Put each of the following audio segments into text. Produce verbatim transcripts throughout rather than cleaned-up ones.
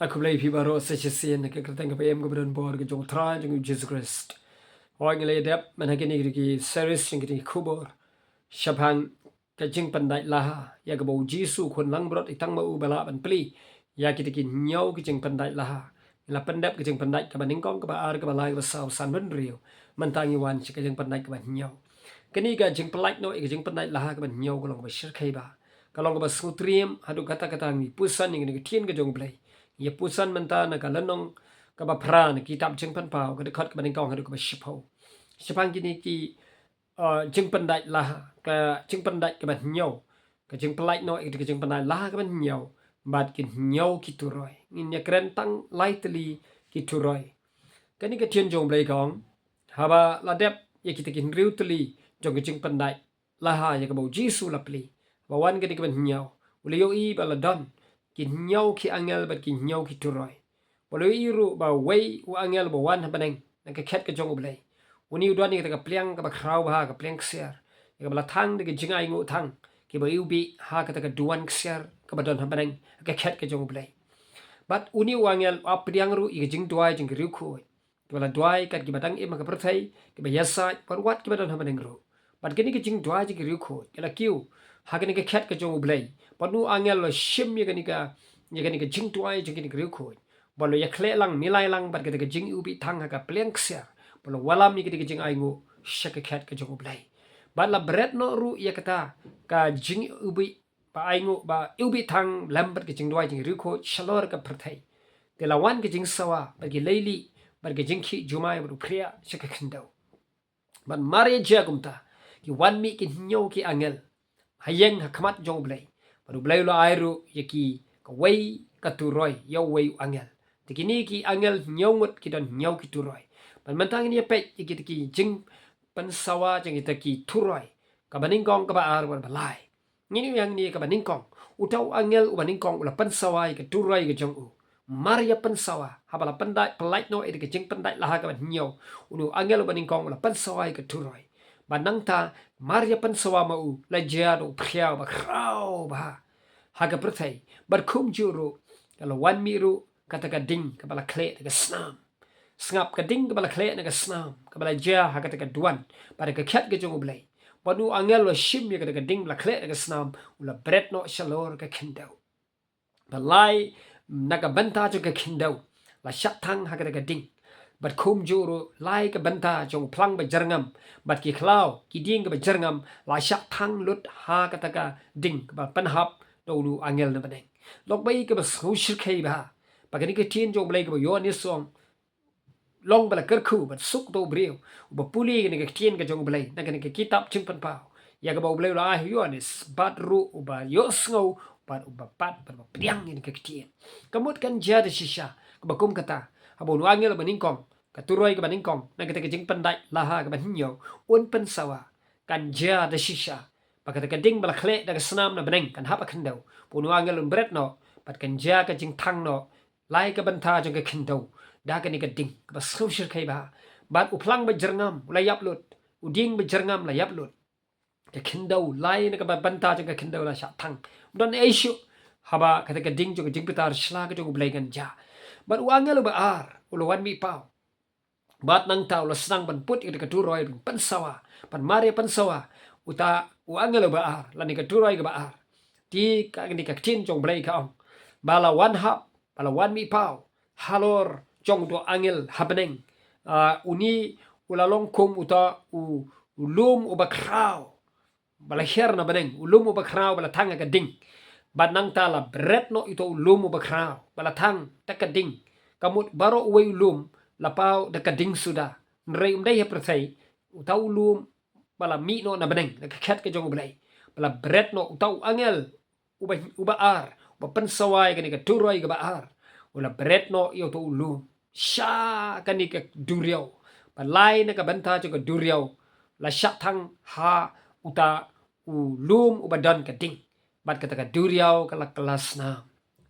Khublei phi baroh sa shisien ha ka kyrteng kaba im kaba don bor ka jong u Trai jong u Jisu Khrist. Hooid, ngi la ïa dep mynta ha kine ki series jong kine ki khubor shaphang ka jingpyndait laha ïa kaba u Jisu u khun langbrot i tang ma u ba lah ban plie ïa kita ki hynñiew ki jingpyndait laha. Ngi la pyndep ka jingpyndait kaba nyngkong, kaba ar, kaba lai, kaba saw, san, hynriew. Mynta ngi wan sha ka jingpyndait kaba hynñiew. Kane ka jingpyllait noh ïa ka jingpyndait laha kaba hynñiew ka long kaba shyrkhei bha, ka long kaba sngewtriem haduh katta katta. Ngi puson ïa kane ka ktien ka jong u Blei, ngi ïa puson mynta na ka lynnong kaba phra na ka kitab Jingpynpaw, ka dkhot kaba nyngkong haduh kaba shiphew. Shaphang kine ki, uh, jingpyndait laha, ka jingpyndait kaba hynñiew, ka jingpyllait noh ïa ka jingpyndait laha kaba hynñiew bad ki hynñiew ki turoi. Ngin ïa kren tang lai tylli ki turoi. Kane ka ktien jong u Blei ka ong, haba la dep ïa kita ki hynriew tylli jong ka jingpyndait laha ïa kaba u Jisu u la plie, ba wan kane kaba hynñiew, u la ïohi ba la don ki hynñiew ki angel bad ki hynñiew ki turoi. Ba la ïohi ruh ba uwei u angel uba wan ha bneng na ka khet ka jong u Blei, une u don ïa kata ka pliang kaba khraw bha, ka pliang ksiar, ïa kaba la thang da ka jingainguh thang kiba iwbih ha kata ka duwan ksiar kaba don ha bneng ha ka khet ka jong u Blei. Bad une u angel u ap pdiang ruh ïa ka jingduwai jong ki riewkhuid, kiba la duwai kat kiba dang im ha ka pyrthei, kiba ïasaid, bad wat kiba don ha bneng ruh. Bad kane ka jingduwai jong ki riewkhuid ka la kiew ha kane ka khet ka jong u Blei. Bad une u angel u la shim ïa kane ka, ïa kane ka jingduwai jong kine ki riewkhuid, bad u la ïakhleh lang, milai lang bad kata ka jingiwbih thang ha ka pliang ksiar, bad u la wallam ïa kane ka jingainguh sha ka khet ka jong u Blei. Bad la bret noh ruh ïa kata ka jingiwbih ba ainguh ba iwbih thang lem bad ka jingduwai jong ki riewkhuid shalor ka pyrthei. Te la wan ka jingsawa bad ki leilieh bad ka jingkhih jumai bad u phriah sha ka khyndew. Bad mar ïa jia kumta, ki wan mih ki hynñiew ki angel ha ïing ha khmat jong u Blei. Bad u Blei u la ai ruh ïa ki kawei ka turoi ïa uwei u angel. Te kine ki angel hynñiew ngut ki don hynñiew ki turoi. Bad mynta ngin ïa peit ïa kita ki jingpynsawa jong kita ki turoi, kaba nyngkong, kaba ar bad ba lai. Ngin ïa ïohi hangne, kaba nyngkong, uta u angel uba nyngkong u la pynsawa ïa ka turoi ka jong u. Mar ïa pynsawa, haba la pyndait, pyllait noh ïa ka jingpyndait laha kaba hynñiew, une u angel uba nyngkong u la pynsawa ïa ka turoi. Bad nangta, mar ïa pynsawa ma u, la jia da u phriaw ba khraw bha ha ka pyrthei. Bad kumjuh ruh, la wan mih ruh kata ka ding kaba la khleh da ka snam. Sngap, ka ding kaba la khleh na ka snam, kaba la jia ha kata ka duwan bad ka khet ka jong u Blei. Bad une u angel u la shim ïa kata ka ding ba la khleh na ka snam, u la bret noh shalor ka khyndew. Bad lai na ka bynta jong ka khyndew la shah thang ha kata ka ding. Bad kumjuh ruh lai ka bynta jong u phlang ba jyrngam bad ki khlaw, ki dieng kiba jyrngam, la shah thang lut ha kata ka ding kaba pynhap da une u angel na bneng. Long ba i kaba sngewshyrkhei bha. Ba kane ka ktien jong u Blei kaba u Ïoannis u ong, long ba la kyrkhu bad suk uta u briew uba pule kane ka ktien ka jong u Blei na kane ka kitab Jingpynpaw, ïa kaba u Blei u la ai ha u Ïoannis, bad ruh uba ïohsngew bad uba bat bad uba pdiang ïa kane ka ktien. Ka mut kan jia da shisha kaba kum kata, haba une u angel uba nyngkong, ka turoi kaba nyngkong na kata ka jingpyndait laha kaba hynñiew, un pynsawa, kan jia da shisha ba kata ka ding ba la khleh da ka snam na bneng kan hap ha khyndew. Bad une u angel un bret noh bad kan jia ka jingthang noh lai ka bynta jong ka khyndew da kane ka ding kaba sngewshyrkhei bha. Bad u phlang ba jyrngam u la ïap lut, u dieng ba jyrngam la ïap lut. Ka khyndew lai na ka bynta jong ka khyndew la shah thang. Ym don ei shuh haba kata ka ding jong ka jingbitar sla ka jong u Blei kan jia. Bad u angel uba ar u la wan mih paw. Bad nangta u la sdang ban put ïa ka turoi ban pynsawa. Bad mar ïa pynsawa, uta u angel uba ar lane ka turoi kaba ar, te kane ka ktien jong u Blei ka ong, ba la wan hap, ba la wan mih paw halor jong uta u angel ha bneng. Ah, une u la long kum uta u, u lum uba khraw ba la hiar na bneng, u lum uba khraw ba la thang ha ka ding. Bad nangta la bret noh ïa uta u lum uba khraw ba la thang da ka ding. Ka mut baroh uwei u lum la paw da ka ding suda. Hynrei ym dei ha pyrthei, uta u lum ba la mih noh na bneng, na ka khet ka jong u Blei, ba la bret noh, uta u angel uba, uba ar, uba pynsawa ïa kane ka turoi kaba ar, u la bret noh ïa uta u lum sha kane ka duriaw. Bad lai na ka bynta jong ka duriaw la shah thang ha uta u lum uba don ka ding. Bad kata ka duriaw ka la kylla snam.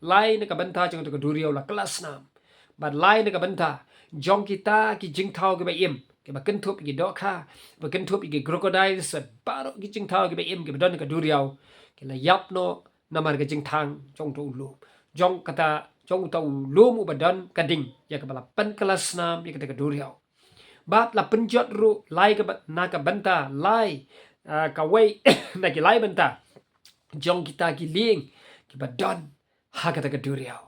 Lai na ka bynta jong kata ka duriaw la kylla snam. Bad lai na ka bynta jong kita ki jingthaw kiba im, kiba kynthup ïa ki dohkha, kiba kynthup ïa ki crocodiles, bad baroh ki jingthaw kiba im kiba don ha ka duriaw, ki la ïap noh namar ka jingthang jong uta u lum, jong kata jong uta u lum uba don ka ding, ïa kaba la pynkylla snam ïa kata ka duriaw. Bad la pynjot ruh lai kaba, na ka bynta lai, ah, kawei na ki lai bynta jong kita ki lieng kiba don ha kata ka duriaw.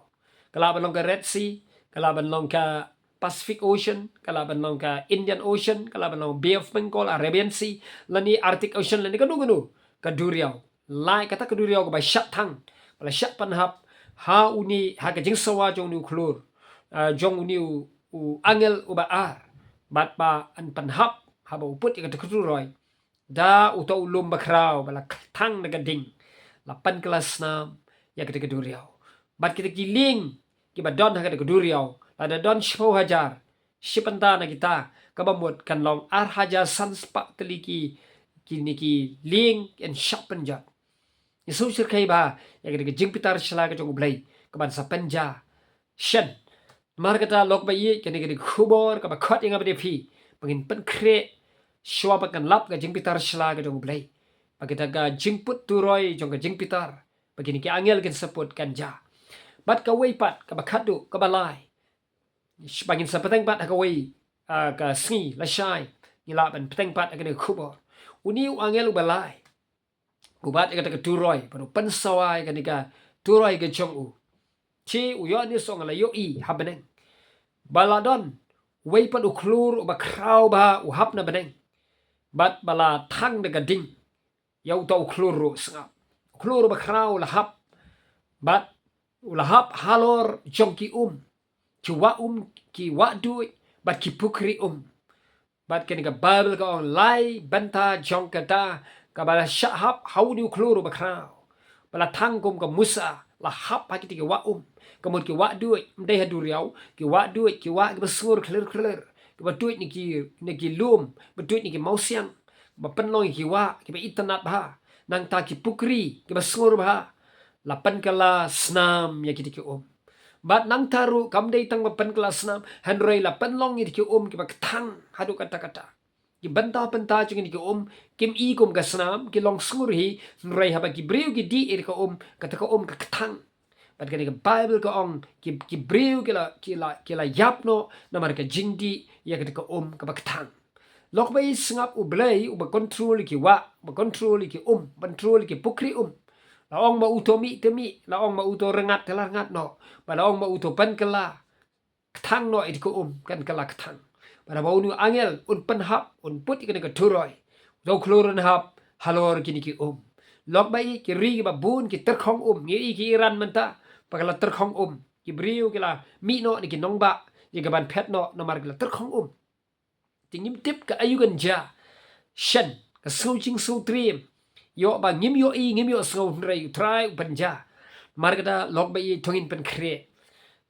Ka lah ban long ka Red Sea, ka lah ban long ka Pacific Ocean, ka lah ban long ka Indian Ocean, ka lah ban long Bay of Bengal, Arabian Sea, lane Arctic Ocean, lane kano kano ka duriaw. Lai kata ka duriaw kaba shah thang, ba la shah pynhap ha une, ha ka jingsawa jong une u khlur, ah, jong une u, u angel uba ar, bad ba yn pynhap haba u put ïa kata ka turoi da uta u lum bakhraw ba la thang da ka ding, la pynkylla snam ïa kata ka duriaw. Bad kita ki lieng kiba don ha kata ka duriaw, lada don shiphew hajar, shi pynta na kita, kaba mut kan long ar hajar san spah tylli ki, kine ki lieng yn shah pynjot. Ngi sngewsih kaba ïa kata ka jingbitar sla ka jong U Blei kaban sa pynjia shen. Namar kata, lok ba ïeit, kane ka dei ka khubor kaba khot ïa nga bad ïa phi ba ngin pynkhreh shuwa ba kan lap ka jingbitar sla ka jong U Blei, ba kata ka jingput turoi jong ka jingbitar ba kine ki angel kin sa put kan jia. Bad kawei pat, kaba khatduh, kaba lai, ba ngin sa bteng pat ha kawei, ah, ka sngi lashai, ngi lah ban bteng pat ha kane ka khubor. Une u angel uba lai u bat ïa kata ka turoi, bad u pynsawa ïa kane ka turoi ka jong u. Te u ïoh ne song la ïohi ha bneng ba la don wei pat u khlur uba khraw bha u hap na bneng, bad ba la thang da ka ding ïa uta u khlur ruh, sngap. U khlur uba khraw u la hap, bad u la hap halor jong ki um, ki wah um, ki wah duid, bad ki pukri um. Bad kane ka Baibl ka ong, lai bynta jong kata kaba la shah hap ha une u khlur uba khraw, ba la thang kum ka musa, la hap ha kita ki wah um. Ka mut ki wah duid, ym dei ha duriaw, ki wah duid, ki wah kiba sngur khlir khlir, kiba duid na ki, na ki lum, ba duid na ki mawsiang, ba pynlong ïa ki wah kiba itynnad bha. Nangta ki pukri kiba sngur bha, la pynkylla snam ïa kita ki um. Bad nangta ruh kam dei tang ba pynkylla snam, hynrei la pynlong ïa kita ki um kiba kthang haduh katta katta. Ki bynta bynta jong kita ki um kim i kum ka snam, ki long sngur hi, hynrei haba ki briew ki dih ïa ka um, kata ka um ka kthang. Bad kane ka Baibl ka ong, ki, ki briew ki la, ki la, ki la ïap noh namar ka jingdih ïa kata ka um kaba kthang. Lok ba ïeit, sngap, U Blei uba control ïa ki wah, uba control ïa ki um, uba control ïa ki pukri um, la ong ba u to mih te mih, la ong ba u to rngat te la rngat noh, bad la ong ba u to pynkylla kthang noh ïa kita ki um, kan kylla kthang. Bad haba une u angel un pynhap, un put ïa kane ka turoi, uta u khlur un hap halor kine ki um. Lok ba ïeit, ki ri kiba bun ki tyrkhong um, ngi ïohi ki Iran mynta ba ka la tyrkhong um, ki briew ki la mih noh na ki nongbah ïa kaban phet noh namar ki la tyrkhong um. Te ngim tip ka aïu kan jia shen, ka sngewjing sngewtriem, ïoh ba ngim ïohi, ngim ïohsngew, hynrei U Trai u pynjia. Namar kata, lok ba ïeit, to ngin pynkhreh.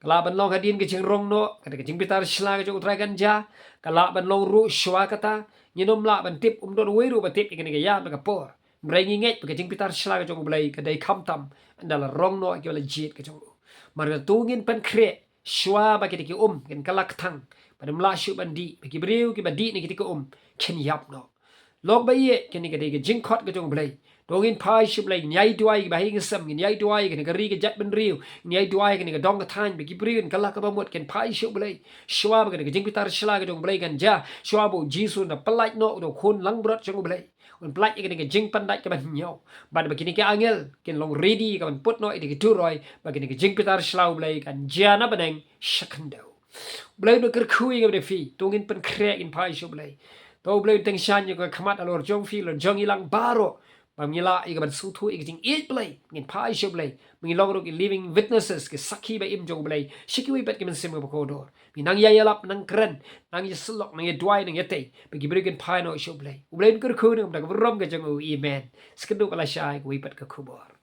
Ka lah ban long hadien ka jingrong noh, kata ka jingbitar sla ka jong U Trai kan jia. Ka lah ban long ruh shuwa kata. Ngin ym lah ban tip, ym don uwei ruh ba tip ïa kane ka ïa, ba ka por. Hynrei ngi ngeit ba ka jingbitar sla ka jong U Blei ka dei khamtam ynda la rong noh ïa kiba la jied ka jong u. Namar kata, to ngin pynkhreh shuwa ba kita ki um kin kylla kthang, ba ym lah shuh ban dih, ba ki briew kiba dih na kita ki um kin ïap noh. Lok ba ïeit, kane ka dei ka jingkhot ka jong U Blei. To ngin phai sha U Blei, ngin ïai duwai ïa kiba ha ïing ha sem, ngin ïai duwai ïa kane ka ri ka jaitbynriew, ngin ïai duwai ïa kane ka dong ka thaiñ, ba ki briew kin kylla kaba mut, kin phai sha U Blei. Shuwa ba kane ka jingbitar sla ka jong U Blei kan jia, shuwa ba U Jisu un da pyllait noh, uta u khun langbrot jong U Blei, un pyllait ïa kane ka jingpyndait kaba hynñiew. Bad ba kine ki angel kin long ready kaban put noh ïa kita ki turoi, ba kane ka jingbitar sla U Blei kan jia na bneng sha khyndew. U Blei un kyrkhu ïa nga bad ïa phi, to ngin pynkhreh, ngin phai sha U Blei. To U Blei un tyngshaiñ ïa ka khmat halor jong phi, halor jong ngi lang baroh, ba ngin lah ïa kaban sngewthuh ïa ka jingïeit Blei, ngin phai sha U Blei, ba ngin long ruh ki living witnesses, ki sakhi ba im jong U Blei sha kiwei pat ki mynsiem kiba kordor. Ngi nang ïa ïalap, nang kren, nang ïa syllok, nang ïa duwai, nang ïa tei, ba ki briew kin phai noh sha U Blei. U Blei un kyrkhu ïa nga bad ïa phi, ka burom ka jong u. Amen. Sa kynduh ka lashai, kawei pat ka khubor.